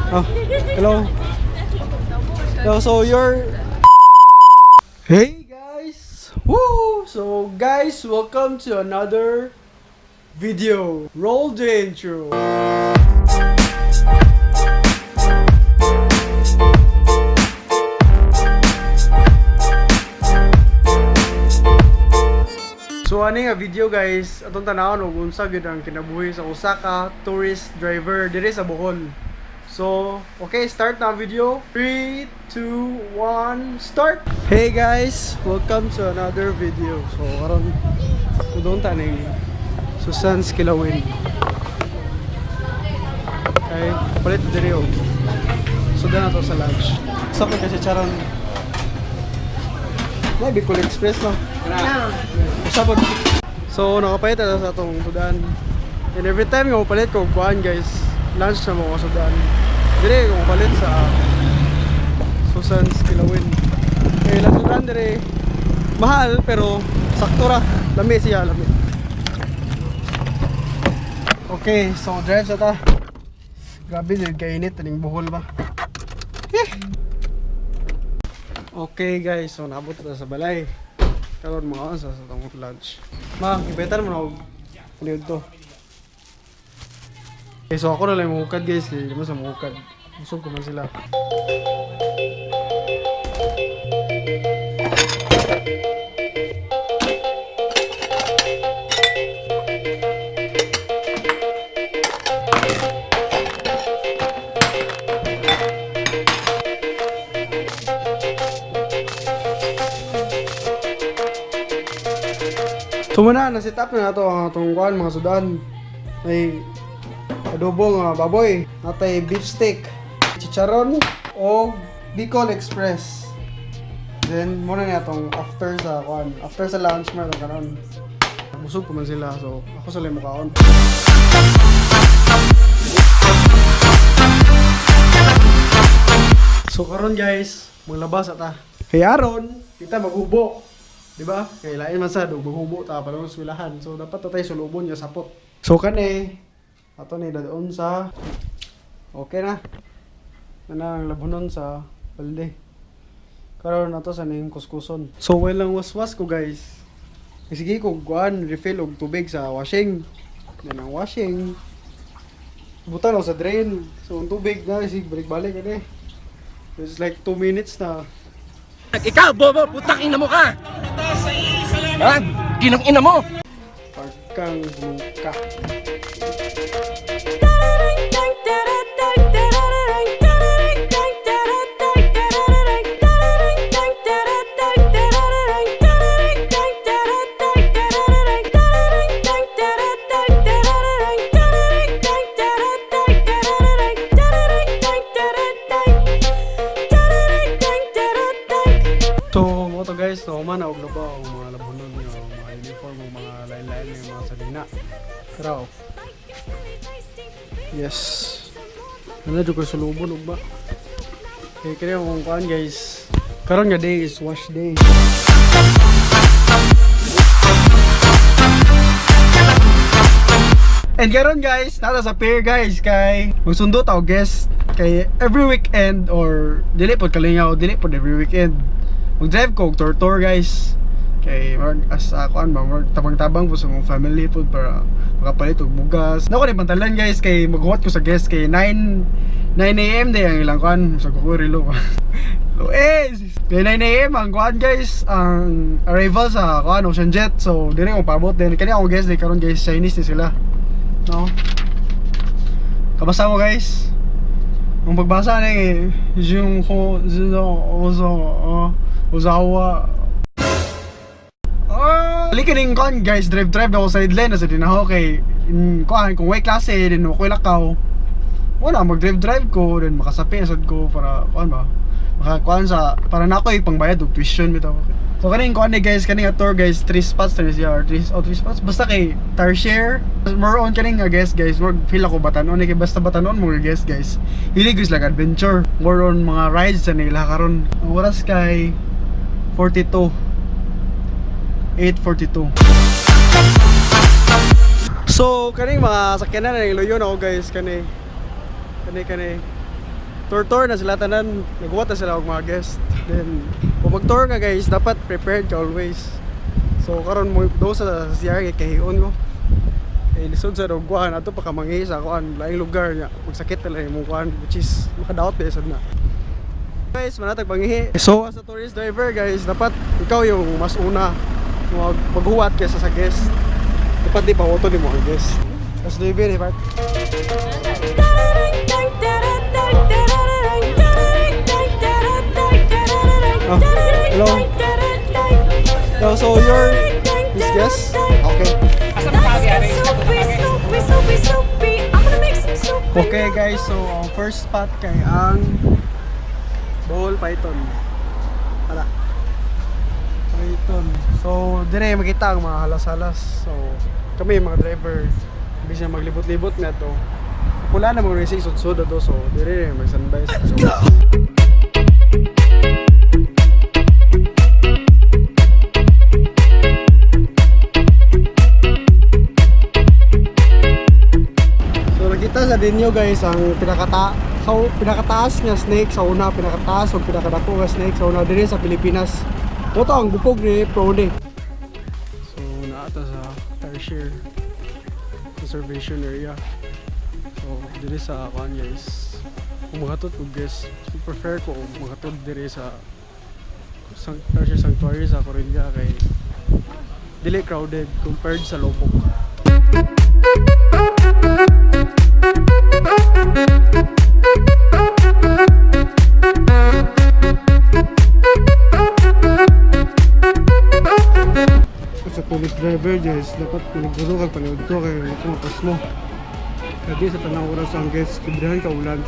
Oh, hello. Hello, so you're... Hey guys! Woo! So guys, welcome to another video. Roll the intro. So ani nga video guys, atong tanawon og unsa gyud ang kinabuhi sa usa ka tourist driver diri sa Bohol. So, okay, start na ang video. 3, 2, 1, start! Hey guys, welcome to another video. So, karon tudong ta ning Susan's Kilawin. Okay, palit diri og. So, na to sa lunch. Sa ko kasi charon. Na Bicol Express no. Usapon. So, nakapalit na sa atong sudan. And every time nga palit ko kuan guys, lunch na mo ko sudan. Dire ko palit sa Susan's Kilawin. Kay lang sudan dire mahal pero sakto ra. Lami siya, lami. Okay, so drive sa ta. Grabe jud kainit aning Bohol ba. Eh. Okay guys, so naabot na sa balay. Karon mga sa atong lunch. Ma, ibetan mo na og liud to. Okay, so ako na lang muhukad guys, kay di mo sa muhukad. Busog ko man sila. So muna, na-set up na nato ang atong kuan mga sudan. May adobo nga baboy, natay beef steak, chicharon o Bicol Express. Then muna na atong after sa kuan, after sa lunch mo atong karon. Busog pa man sila, so ako sa mo kaon. So karon guys, maglabas ata. Kay aron, kita maghubo. Di ba? Kay lain man sad og maghubo ta para sa eskwelahan. So dapat tatay sulubon nga sapot. So kani ato ni dadon sa okay na. Ana ang labunon sa balde. Karon ato sa ning kuskuson. So well lang waswas ko guys. Sige ko kuan refill og tubig sa washing. Then ang washing butan ako sa drain. So ang tubig na sige balik-balik ani. It's like 2 minutes na. Ikaw, bobo, putang ina mo ka! Ha? Ginang ina mo! Pagkang buka. So, mo to guys, no, man og laba ang mga labunon nga mga uniform o mga lain-lain nga mga salina. Pero, yes. Ano jud ko sulubon og ba? Kay kaya akong kuan guys. Karon nga day is wash day. And karon guys, nata sa pier guys kay magsundo ta og guest kay every weekend or dili pod kalingaw, dili pod every weekend. Mag-drive ko og tour guys. Kay mag as kuan ba, mag tabang-tabang po sa mong family pod para makapalit og bugas. Nako ni pantalan guys kay maghuwat ko sa guest kay 9 AM day ang ilang kuan sa ko relo. Eh, kay 9 AM ang kuan guys, ang arrival sa kuan Ocean Jet. So dili ko paabot din. Kani akong guest day karon guys, Chinese ni sila. No? Kabasa mo guys. Ang pagbasa ni yung ko ozo ozawa. Ah, lika ning kuan guys, drive drive na ako sideline na sa dinaho kay kuan kung way klase din ako lakaw. Wala mag drive drive ko then makasapi na sad ko para kuan ba. Makakuan sa para na ako pangbayad og tuition bitaw. So kaning kuan ni guys, kaning tour guys, 3 spots 3 siya or 3 oh 3 spots basta kay tar share. More on kaning nga guest guys, more feel ako batanon kay basta batanon mo guest guys. Hili guys like adventure. More on mga rides sa nila karon. Ang oras kay 42. 8:42. So kaning mga sakyanan na luyo na ako guys kani. Kani kani. Tour-tour na sila tanan, naghuwat na sila og mga guest. Then kung mag-tour ka, guys, dapat prepared ka always. So karon mo do sa CR kay kahion ko. Eh lisod sa dog kuan ato pa ka manghi sa kuan laing lugar niya. Magsakit na lang imong kuan, which is makadaot di sad na. Guys, manatag pangihi. So as a tourist driver, guys, dapat ikaw yung mas una maghuwat kaysa sa guest. Dapat di pa ni mo ang guest. Tapos libre ni Park. Oh, hello. No, so you're his guest? Okay. Okay guys, so ang first spot kay ang Bohol Python. Ala. Python. So, dire makita ang mga halas-halas. So, kami mga driver, imbis na maglibot-libot na to. Wala na mga racing sudsud to, so dire mag-sunrise. Let's go. So nakita sa ninyo, guys, ang pinakataas nga snake sa una, pinakataas o pinakadako nga snake sa una dinhi sa Pilipinas. Ito ang bukog ni Prone. So naata sa Tarsier Conservation Area. So diri sa kuan, guys. Kung mahatod ko, guys, prefer ko og mahatod diri sa Tarsier Sanctuary sa Corella kay dili crowded compared sa Loboc. Sa police driver, guys, dapat paniguro kag panood ko kay mapas mo. Kaya sa tanang oras ang guest, librahan ka og lunch.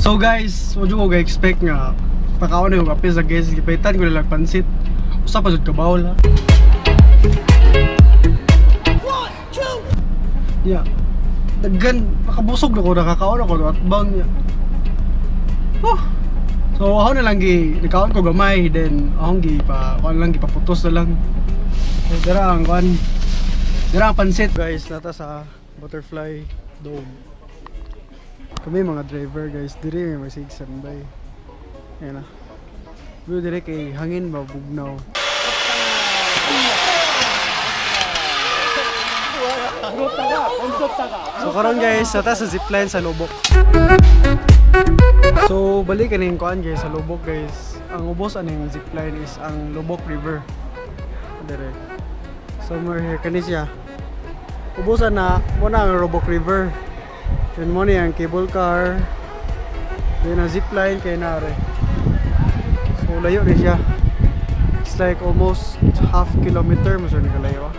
So guys, wala ko ga-expect nga pakaon na yung kape sa guest, gipaitan ko nilang pansit. Usa pa jud ka bowl ha. Yeah. Daghan, makabusog na ko, nakakaon ako, at bang niya. Oh. So ako na lang gi nakaon ko gamay, then akong gi pa kuan lang, gipaputos na lang. So dira ang kuan. Dira ang pansit, guys, nata sa Butterfly Dome. Kami mga driver, guys, diri may masig sanbay. Ayan na. Pero diri kay hangin ba bugnaw. So karon, guys, nata sa zipline sa Loboc. So balik kaning kuan, guys, sa Loboc, guys. Ang ubos aning zipline is ang Loboc River. Dire. Somewhere here kani siya. Ubosan na mo na ang Loboc River. Then mo ni ang cable car. Then ang zipline kay nare. So layo ni siya. It's like almost half kilometer mo ni kalayo. Ah.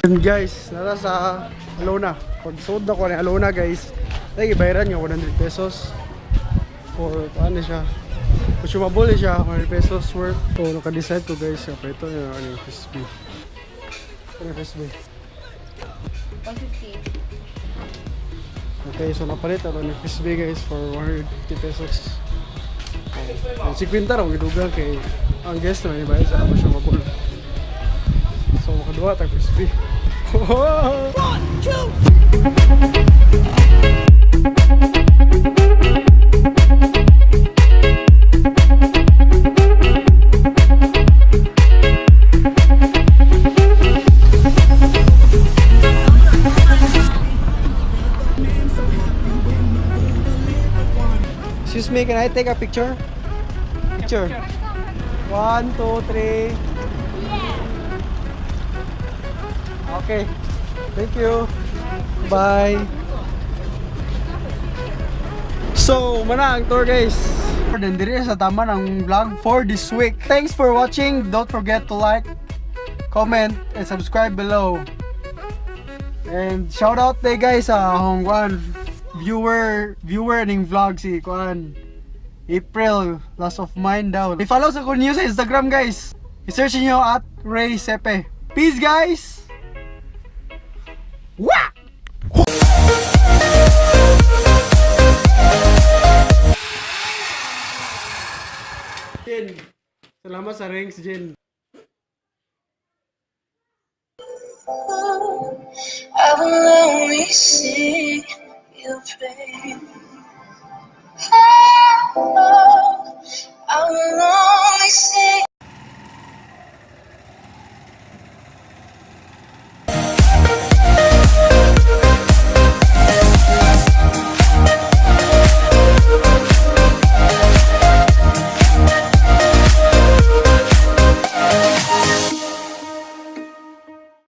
And guys, nara sa Alona. Pag sold ako ni Alona, guys, ay ibayaran nga 100 pesos for ano siya. Consumable siya, 100 pesos worth. So naka-decide ko, guys, okay, ito yung ano yung frisbee. Ano yung frisbee? 150. Okay, so napalit ako ni frisbee, guys, for 150 pesos. Oh, 50 raw gidugang kay ang guest na may bayad sa consumable. So makaduha tag frisbee. One, two. Excuse me, can I take a picture? Picture. One, two, three. Okay. Thank you. Bye. So, mana ang tour, guys. Then diri sa tama ng vlog for this week. Thanks for watching. Don't forget to like, comment, and subscribe below. And shout out day, guys, sa akong kuan viewer ning vlog si kuan April Loss of Mind daw. I-follow sa ko niyo sa Instagram, guys. I-search niyo @RaySepe. Peace, guys. Wah! Salamat sa rings, Jen. I will only sing your praise.